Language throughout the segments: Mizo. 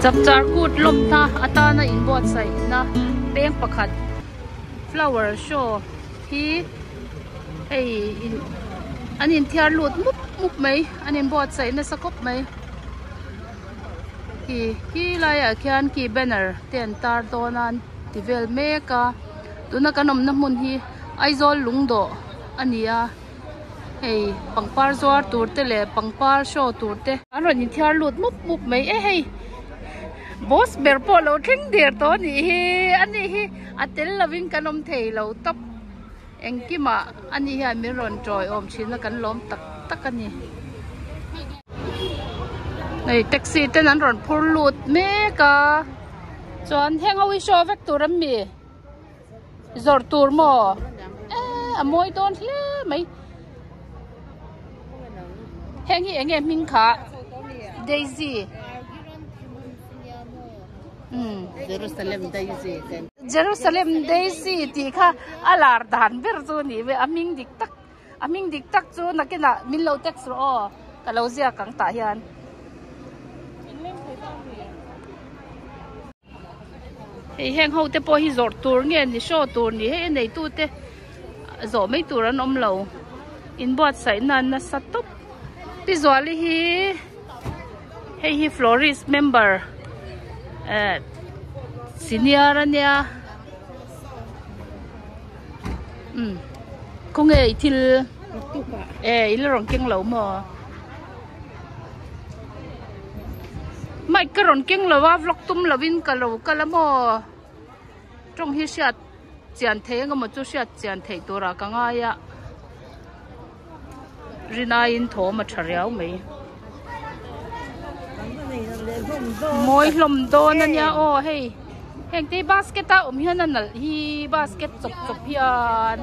Chapchar kut lawmna atana inbuatsaihna peng pakhat flower show hi hei in an inthiar lut mup mup mai an inbuatsaih nasa khawp mai khi khi laiah khian khi banner te an tar dawn a an ti vel mek a tuna kan awmna hmun hi Aizawl lungdawh a ni a. Hei pangpar zuar tur te leh pangpar show tur te an rawn inthiar lut mup mup mai e hei boss ber pawh lo thleng der tawh a nih hi a ni hi a tel lovin kan awm thei lo tawp engkimah a ni hian min rawn tawiawm thin a kan lawm tak tak a ni hei taxi ten an rawn phur lut mek a chuan heng ho hi show vek tur an mi. Zawrh tur maw? Eh, a mawi dawn hle mai. Heng hi enge hming kha? Daisy. Hmm. Jerusalem Daisy. Jerusalem Daisy tih kha a lar dan ber chu ni ve a hming dik tak a hming dik tak chu nakinah min lo text rawh aw ka lo ziak ang tah hian. Hei heng ho te pawh hi zawrh tur nge ni show tur ni hei a neitu te zawh mai tur an awm lo inbuatsaih nan nasa tawp Pi Zuali hi hei hi florist member eh senior ania umm khawnge i thil eh i la rawn keng lo maw. Mic ka rawn keng lo a vlog tum lovin ka lo kal a maw tawng hi hriat chian thei eng emaw chu hriat chian theih turah ka ngai a rinaiin thawm a tha riau mai mawi hlawm dawn a nia aw hei heng te basket a awm hian a nalh hi basket chawp chawp hian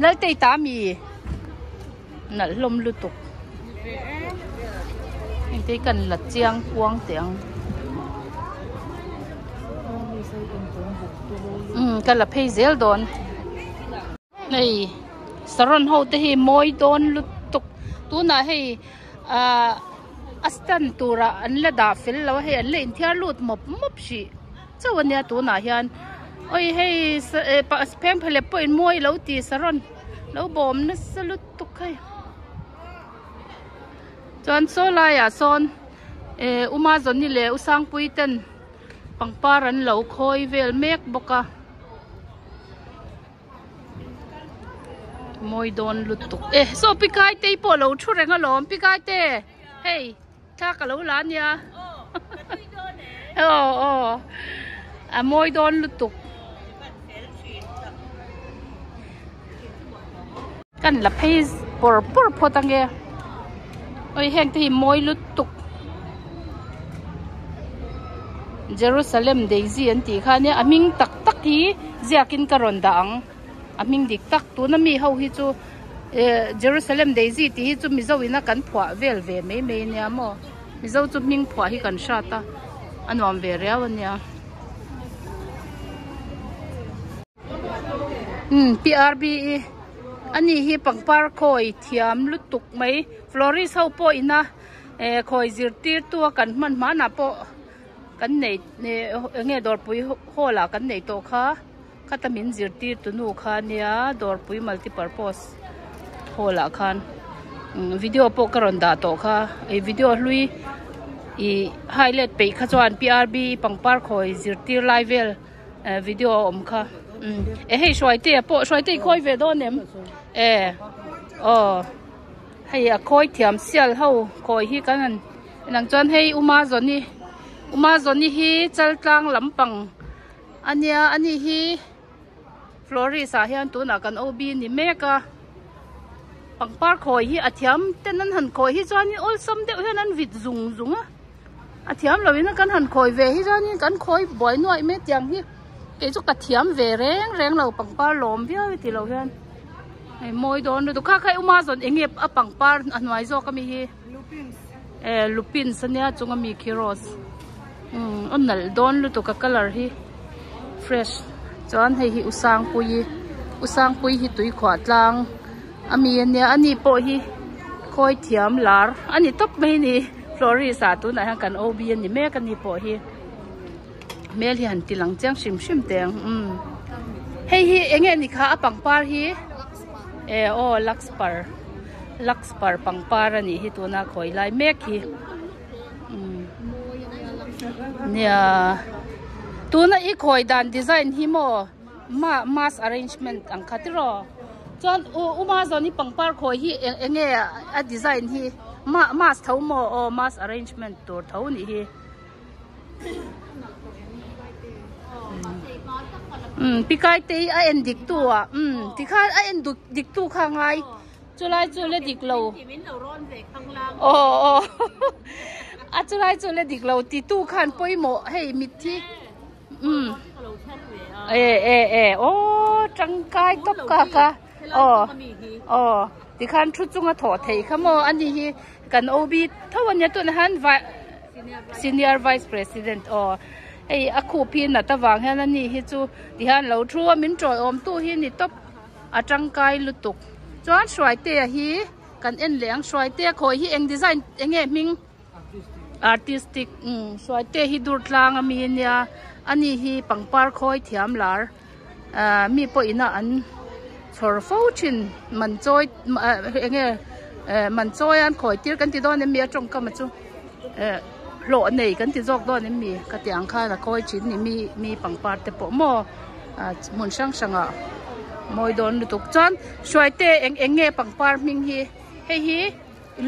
Laltei ta mi nalh hlawm lutuk engte kan la chiang kuang teh ang umm ka la phei zel dawn hei saron ho te hi mawi dawn lutuk tunah hei ahh a stand turah an la dah fel lo a hei an la inthiar lut mawp mawp hrih. Chauh ania tunah hian oi hei phengphehlep pawhin mawi lo ti saron lo bawm nasa lutuk hei chuan saw laiah sawn eh u Mazawni leh u Sangpui ten pangpar an lo khawi vel mek bawk a mawi dawn lutuk e saw pi Kaitei pawh lo thu reng alawm pi Kaite hei. Thla ka lo la ania aw aw a mawi dawn lutuk kan la phei pawr pawr phawt ange oi heng te hi mawi lutuk Jerusalem Daisy an tih kha ania a hming tak tak hi ziakin ka rawn dah ang. A hming dik tak tuna mi ho hi chu eh Jerusalem Daisy tih hi chu Mizo ina kan phuah vel ve mai mai ania maw Mizo chu hming phuah hi kan hrat a a nuam ve riau ania umm P R B E ani hi pangpar khawi thiam lutuk mai florist ho pawh ina eh khawi zirtirtu a kan hman hmanah pawh kan nei eng nge dawrpui hall ah kan nei tawh kha. Khata min zirtir tu nu kha ania dawrpui multipurpose hall ah khan video pawh ka rawn dah tawh kha ih video hlui ih highlight peih kha chuan P R B pangpar khawi zirtir lai vel video a awm kha eh hei Hruaitea pawh Hruaitea i khawi ve dawn em eh aw hei a khawi thiam sial ho khawi hi kan han inang chuan hei U Mazawni U Mazawni hi Chaltlang lampang. Ania ani hi florist ah hian tunah kan OB ni mek a pangpar khawi hi a thiam ten an han khawi hi chuanin awlsam deuh hian an vit zung zung a a thiam lo in kan han khawi ve hi chuanin kan khawi buai nuaih mai tiang hi kei chu ka thiam ve reng reng lo pangpar lawm viau e tilo hian hei mawi dawn lutuk kha kha uma zawn eng nge a pangpar a hnuai zawk ami hi eh lupins ania chung ami khi rose. Umm a nalh dawn lutuk a colour hi fresh chuan hei hi usangpuii usangpuii hi tuikhuah tlang ami ania ani pawh hi khawi thiam lar ani tawp mai a ni. Florist ah tunah hian kan OB a ni mek a ni pawh hi hmel hi han ti lang chiang hrim hrim teh ang umm hei hi eng nge ni kha a pangpar hi e aw Luxpar Luxpar pangpar a nih hi tuna khawi lai mek hi umm nia tuna i khawi dan design hi maw. Ma mass arrangement ang kha tiraw chuan u uma zawn hi pangpar khawi hi eng eng nge a design hi ma mass tho maw aw mass arrangement tur tho nih hi umm pikai te hi a en dik tu ah umm tikhan a en duk dik tu kha ngai chulai chu la dik lo aw aw a chulai chu la dik lo ti tu khan pawimawh hei mitthi. Umm e e e aw tangkai tawp ka ka aw aw tikhan thu chunga thawh theih kha maw ani hi kan OB tho ania tunah hian vai senior vice president aw hei a khup hi nat avang hian ani hi chu tihian lo thu a min tawiawm tu hi ni tawp a tangkai lutuk chuan Hruaitea hi kan en leh ang Hruaitea khawi hi eng design enge hming. Artistic umm Suaite hi dur tlang ami ania ani hi pangpar khawi thiam lar ahh mi pawh ina an chhawr fo thin man chawi ah eng nge eh man chawi an khawi tir kan ti dawn em mi a tawngkam a chu eh hlawh nei kan ti zawk dawn em mi ka tih ang khan a khawi thin ni mi mi pangpar te pawh maw ah hmun hrang hrang ah mawi dawn lutuk chuan Suaite eng eng nge pangpar hming hi hei hi.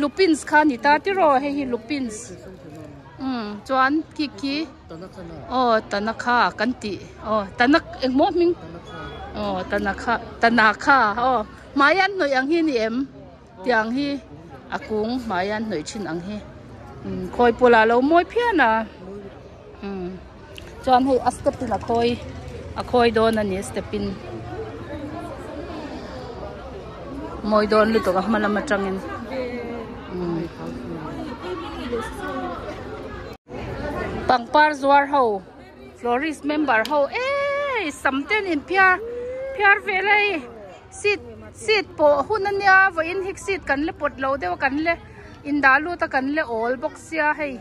Lupins kha ni ta tiraw hei hi lupins umm chuan khi khi aw tanakha kan tih aw tanak engmaw hming aw tanakha tanakha aw hmai an hnawih ang hi ni em tiang hi a kung hmai an hnawih thin ang hi umm khawi pawlah a lo mawi phian a umm chuan hei a step in a khawi a khawi dawn a ni step in mawi dawn lutuk a hma lam atangin umm pangpar zuar ho florist member ho eii sam te an inphiar phiar vel a hei seat seat pawh hun ania vawiin hi seat kan la pawt lo deuh a kan la indah lut a kan la awl bawk sia hei.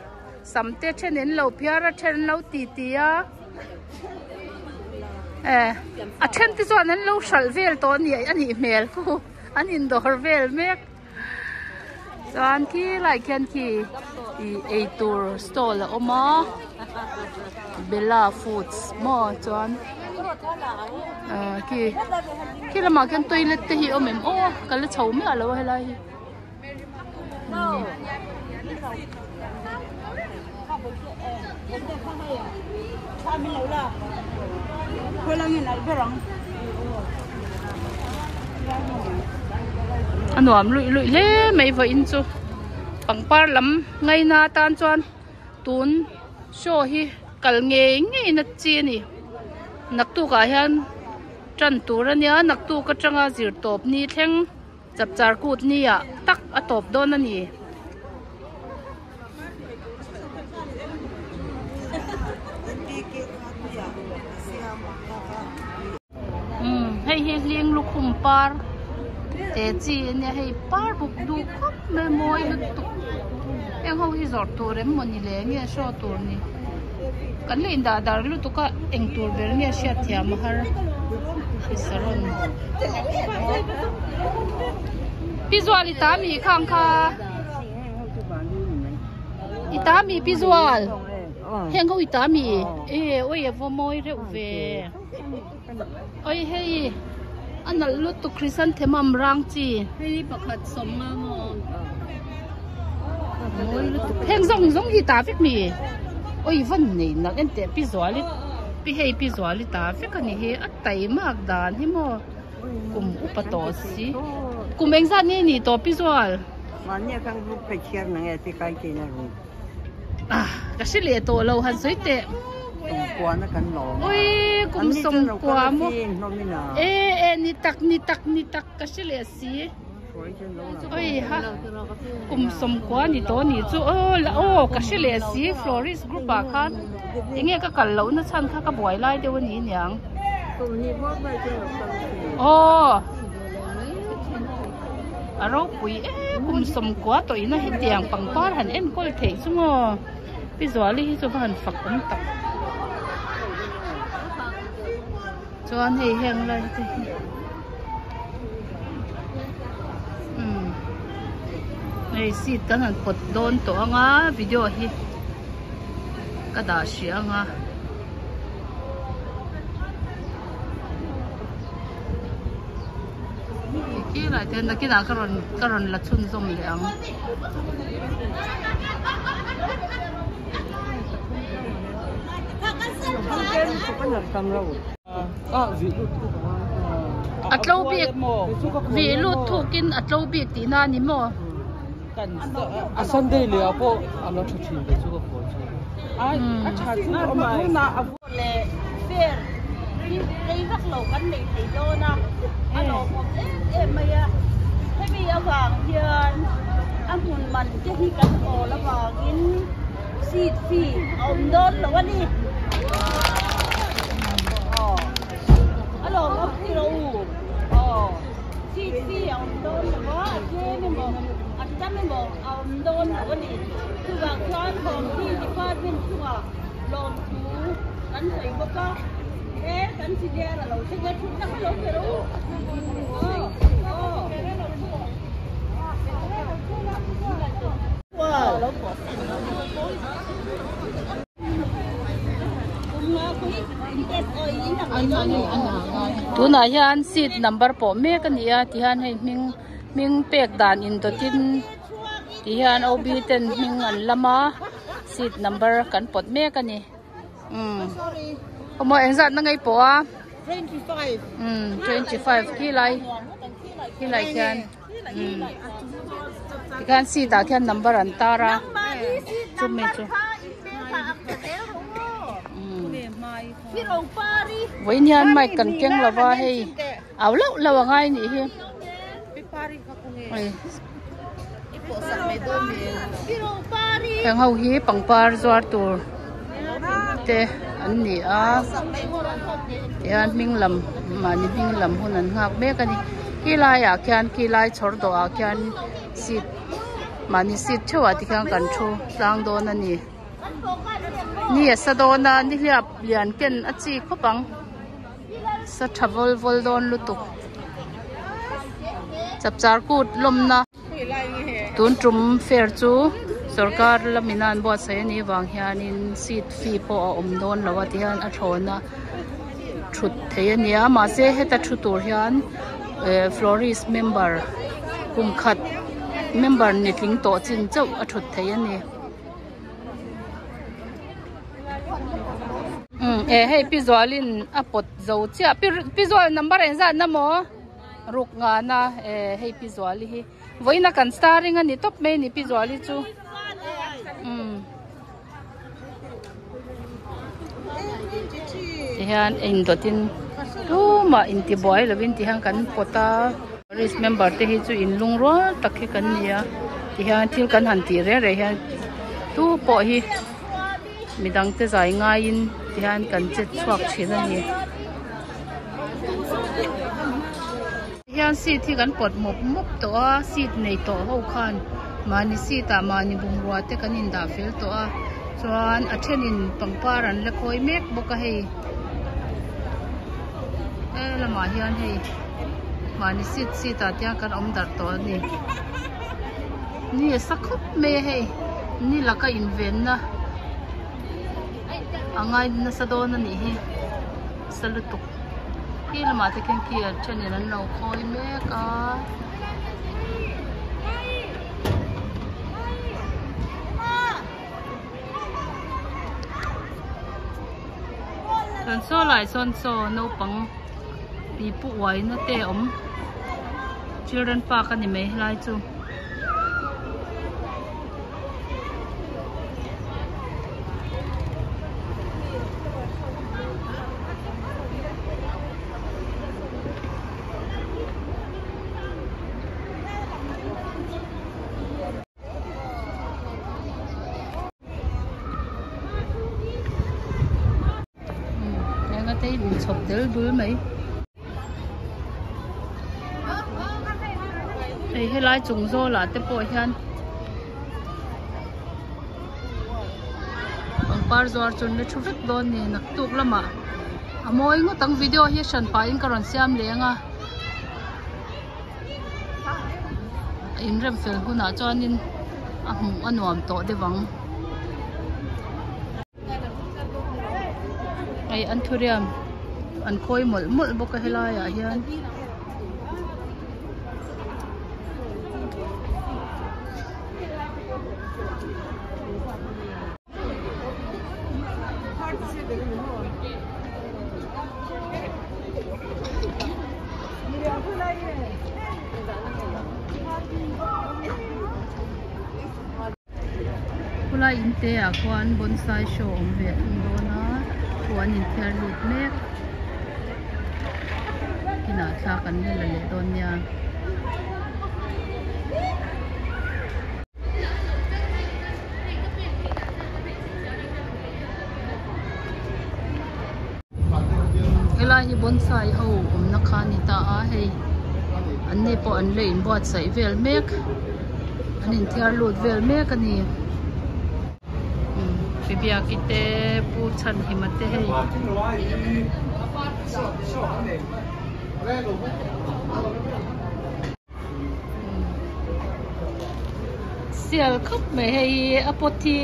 Sam te then in lo phiar a then an lo ti ti a eh a then te chuan an lo hralh vel tawh a ni a nih hmel khu an indawr vel mek chuan khi lai khian khi ih eitur stall a awm a Bella foods maw chuan ah khi khi lamah khian toilet te hi a awm em aw ka la chho miah lo a helai hi. A nuam luih luih hle mai vawiin chu pangpar lam ngaina atan chuan tun show hi kal ngei ngei na chi a ni naktuk ah hian tan tur a nia naktuk atanga zir tawp ni thleng. Chapchar kut nia tak a tawp dawn a ni. Umm hei hi hling lukhum par te chi a nia hei par buk duh khawp mai mawi lutuk heng ho hi zawrh tur em mawni le nge show tur ni kan la indah dar lutuk a eng tur ber nge hriat thiam a har. Saron Pi Zual i ta mi khang kha i ta mi Pi Zual heng ho i ta mi e oi a va mawi reuh ve oi hei a nalh lutuk chrysanthemum rang chi hei pakhat sawm nga maw mawi lutuk heng zawng zawng hi ta vek mi oi van nei nalh en teh Pi Zual i Pi hei Pi Zual i ta vek a ni hi a. Taimak dan hi maw kum upa tawh si kum engzat nge ni tawh pi zual Mahni khan group phei chhiar na nge ti kai chen a ru ah ka hre leh tawh lo han sawi teh kum kua na kan lawm ui kum sawm kua maw e e ni tak ni tak ni tak ka hre leh si Oi ha kum sawmkua ni tawh ni chu aw la aw ka hre leh si florist group ah khan enge ka kal loh na chhan kha ka buai lai deuh a ni aniang aw. A ropui em kum sawmkua tawh ina hetiang pangpar han enkawl theih chu maw Pi Zuali hi chu va han fak awm tak. Chuan hei heng lai te hi umm hei seat kan han pawt dawn tawh anga video hi ka dah hrih anga. Khilai te nakinah ka rawn ka rawn la chhunzawm leh ang. A tlo bik vih lut thukin a tlo bik tihna a ni maw? A Sunday leh ah pawh a la tha thin ve chu ka khawi chu. A tha chu a awm a. Leh fair hi rei vak lo kan nei thei dawn a, a lawmawm em em mai a. Hemi avang hian a hmun man te hi kan awl avangin seat fee a awm dawn lo a ni. Aw, a lawmawm ti rawh u. Aw, seat fee a awm dawn lo a, a tlem emaw a tam emaw a awm dawn lo a ni. Chuvang chuan Home Fee Department chungah. Lawmthu kan sawi bawk a, he kan senior a lo thleng a, thutna kha lo pe rawh u. Aw, aw. Tunah hian seat number pawh mek a ni a, tihian hei hming hming pek dan indawtin tihian OB ten hming an lam a. Seat number kan pawt mek a ni. Umm. Awmaw engzat na ngei pawh a? 25. Umm 25 khi lai khi lai khian umm tikhan seat ah khian number an tar a chumi chu umm vawiin hian mic kan keng lo va hei au lauh lauh a ngai nih hi. Heng ho hi pangpar zuar tur te an ni a tihian hming lam mahni hming lam hun an nghak mek a ni khi laiah khian khi lai chhawr dawh ah khian seat mahni seat theuh ah te khian kan thu tlang dawn a ni ni a sa dawn a nihliap lian ken a chi khawp ang. Sa tha vawl vawl dawn lutuk. Chapchar kut lawmna tun tum fair chu sorkar lamin a an buatsaih a nih vang hianin seat fee pawh a awm dawn lo a ti hian a thlawn a thut theih a ni a mahse heta thu tur hian eh florist member kum khat member ni tling tawh chin chauh a thut theih a ni. Umm eh hei pi Zualin a pawt zo chiah pi pi Zual number eng zat na maw ruk ngana eh hei pi Zuali hi vawiin a kan starring a ni tawp mai a ni pi Zuali chu umm tihian indawtin tumah intibuai lovin tihian kan pawt a. Police member te hi chu in lungrual tak hi kan ni a tihian thil kan han tih reng reng hian tu pawh hi midang te zai ngaiin tihian kan che chhuak thin a ni. Hian seat hi kan pawt mawp mawp tawh a seat nei tawh ho khan mahni seat ah mahni bungrua te kan indah fel tawh a chuan a thenin pangpar an la kawi mek bawk a hei he lamah hian hei. Mahni seat seat ah te hian kan awm darh tawh a ni. Ni a sa khawp mai a hei. Ni laka invenna a ngai nasa dawn a nih hi. Sa lutuk. Khi lamah te khian khi a thenin an lo khawi mek a. Chuan saw lai sawn saw naupang pipu uaina te a awm children park a ni mai helai chu. Eng a te in chhawp del dul mai. Hei Hei helai chung zawlah te pawh hian pangpar zuar chu an la thu vek dawn a ni naktuk lamah a mawi ngawt ang video hi hran pahin ka rawn siam leng a a inrem fel hunah chuanin a hmuh a nuam tawh deuh ang hei anthurium an khawi mawlh mawlh bawk a helai ah hian. Khulai in te ah khuan bonsai show a awm ve thung dawn a khu an inthiar lut mek kinah thla kan la la leh dawn nia. Helai hi bonsai ho awmna kha a ni ta a hei an ni pawh an la inbuatsaih vel mek an inthiar lut vel mek a ni pi biaki te pu chhanhima te hei. Sial khawp mai hei hi a pot hi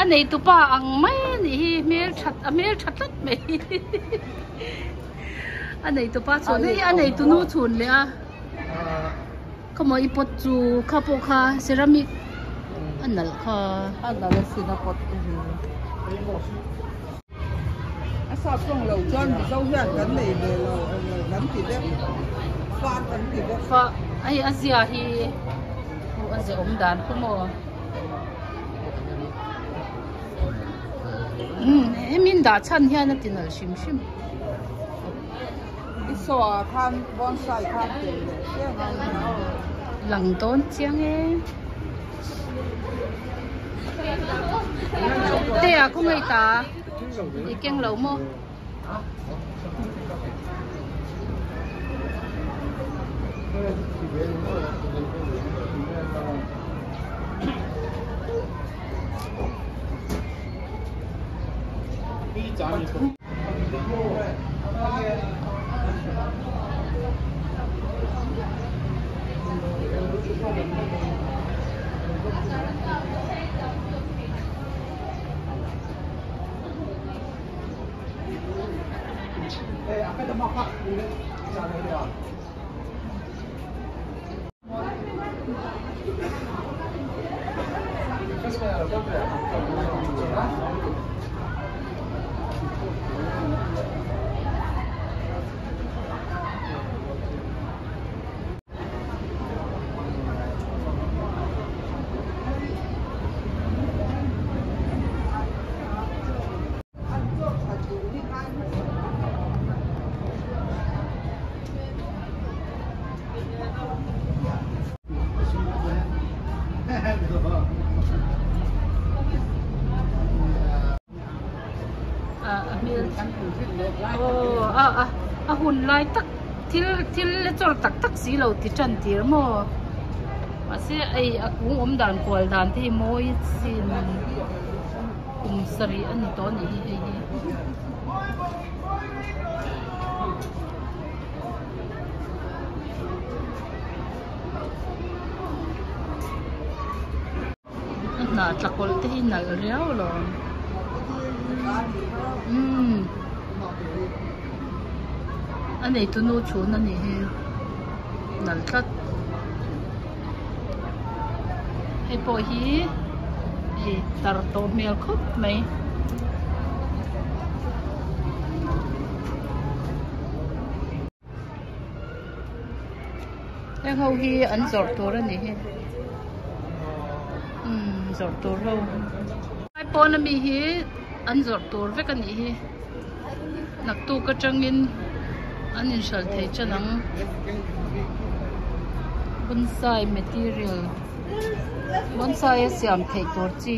a nei tupa ang mai a nih hi hmel that a hmel tha tlat mai a nei tupa chhun hei a nei tunu chhun leh a khawmaw i pot chu kha pawh kha ceramic a nalh kha a nalh a sin a pot te hi. A sap tawng lo chuan Mizo hian kan nei ve lo kan ti vek far kan ti vek. Fa hei a zia hi a zia awm dan khaw maw umm hemi in dah chhan hian a ti nalh hrim hrim. I saw ah khan bonsai khan tel leh chiang a. Lang dawn chiang e. Te ah khawngaih ta i keng lo maw? A hun lai tak thil thil la chawr tak tak si lo ti tan tir maw mahse hei a kung awm dan kual dan te hi mawi chin kum sarih a ni tawh a nih hi hei hi. A hnah tla kawlh te hi nalh riau alawm umm a neitu nu chhun a nih hi nalh tlat hei pawh hi hei tar tawh hmel khawp mai. Heng ho hi an zawrh tur a ni hi umm zawrh tur ho lai pawn ami hi an zawrh tur vek a nih hi naktuk atangin an inhralh thei tan ang bonsai material bonsai a siam theih tur chi.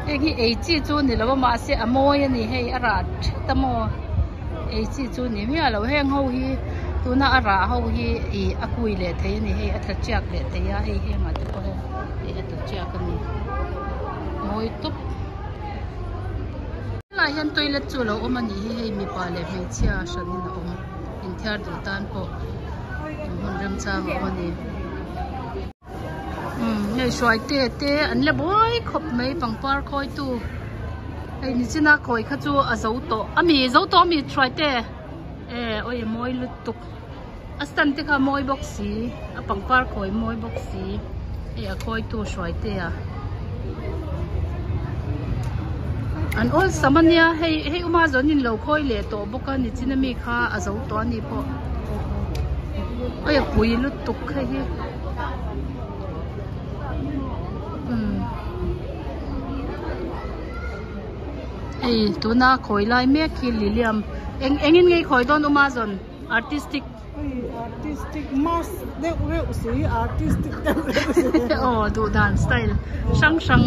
Heng hi ei chi chu ni lo a mahse a mawi a ni hei a rah thet a maw ei chi chu ni miah lo heng ho hi tuna a rah ho hi ih a kui leh thei a ni hei a tla tiak leh thei a hei hengah te pawh hian ih a tla tiak a ni mawi tawp. Helaiah hian toilet chu a lo awm a nih hi hei mipa leh hmeichhia hranin a awm inthiar duh tan pawh hmun remchang a awm a ni. Umm hei hruai te te an la buai khawp mai pangpar khawi tu hei nichina khawi kha chu a zo tawh ami zo tawh ami hruai te e awi a mawi lutuk a stand te kha a mawi bawk si a pangpar khawi mawi bawk si hei a khawi tu hruai te a an awlsam ania hei hei uma zawn in lo khawi leh tawh bawk a nichina mi kha a zo tawh ani pawh. Oi a pui lutuk hei hi umm hei tuna khawi lai mek hi lilium eng engin nge i khawi dawn u Amazon artistic Oi artistic mask deuh reuh si artistic deuh reuh si aw duh dan style hrang hrang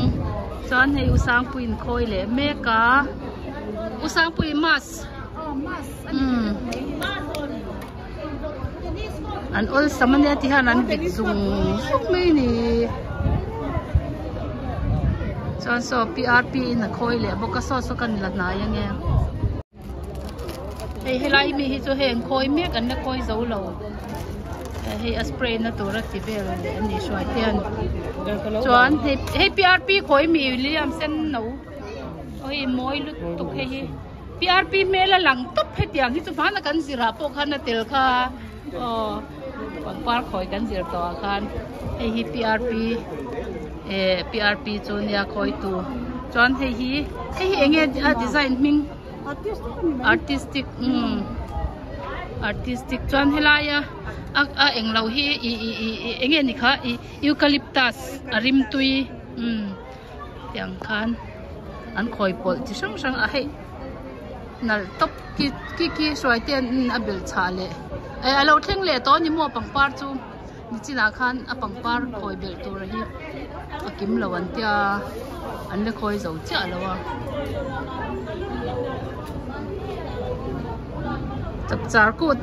chuan hei u Sangpuiin khawi leh mek a u Sangpui mask aw mask umm. An awlsam ania ti hian an vit zung zung mai a ni chuan saw P R P in a khawi leh bawk a saw saw kan la hnai ange hei helai mi hi chu hei an khawi mek an la khawi zo lo hei a spray na tur a ti vel leh a ni hruai te hian chuan hei hei P R P khawi mi William sen no aw hei mawi lutuk hei hi. PRP hmel a lang tawp hetiang hi chu hmana kan zirah pawh khan a tel kha aw pangpar khawi kan zir tawh ah khan hei hi PRP eh PRP chu nia khawi tu chuan hei hi hei hi enge a design hming artistic umm artistic chuan helai a a englo hi ih ih ih enge ni kha ih eucalyptus a rimtui umm. Tiang khan an khawi pawlh chi hrang hrang a hei nalh tawp ki ki ki hruai te an a belh chhah leh eh a lo thleng leh tawh a ni maw pangpar chu nichinah khan a pangpar khawi belh tur hi a kim lo an tia an la khawi zo chiah lo a chapchar kut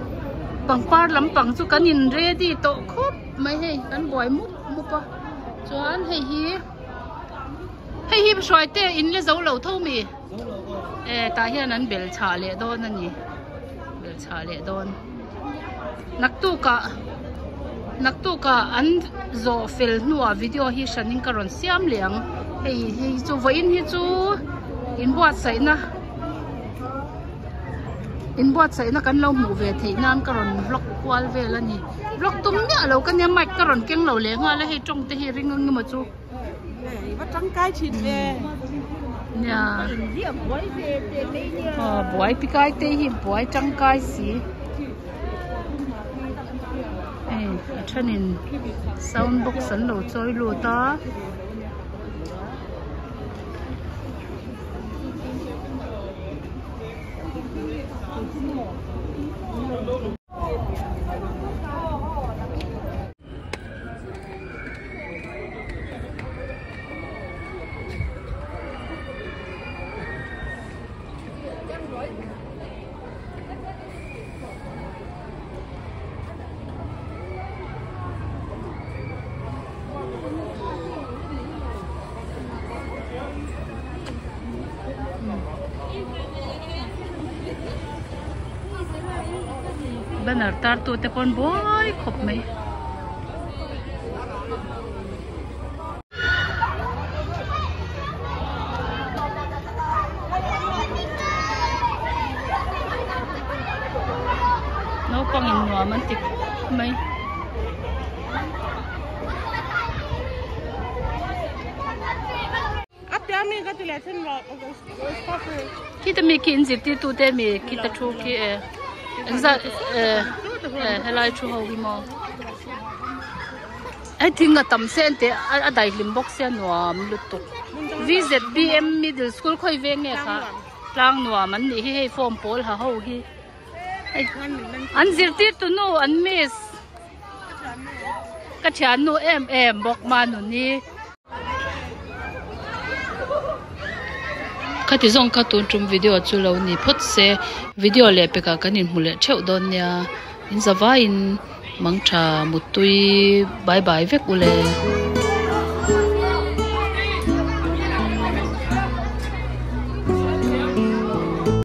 pangpar lampang chu kan in ready tawh khawp mai hei kan buai mup mup a chuan hei hi. Hei hi hruai te in la zo lo tho mi e tah hian an bel chhah leh dawn a ni bel chhah leh dawn naktukah naktukah an zawh fel hnuah video hi hranin ka rawn siam leh ang hei hi chu vawiin hi chu inbuatsaihna inbuatsaihna kan lo hmuh ve theih nan ka rawn vlog kual vel a ni vlog tum miah lo ka nia mic ka rawn keng lo leh nghal a hei tawng te hi ring ang emaw chu va tangkai thin ve nia aw buai pikai te hi buai tangkai si hei a thenin sound box an lo chawi lut a. Banner tar tu te pawn buai khawp mai. Naupang in nuam an ti khawp mai. Khita mi khi in zirtirtu te mi khita thu khi e engzat e helai thu ho hi maw hei thing a tam se ente a daihlim bawk sia nuam lutuk V_Z_B_M middle school khawi veng nge kha tlang nuam an nih hi hei form pawl ha ho hi. An zirtirtu nu an miss ka thiannu em em bawk ma nuni. Khati zawng kha tun tum video chu lo ni phawt se video leh pekah kan inhmu leh theuh dawn nia in zavaiin mangtha muttui bye bye vek ule.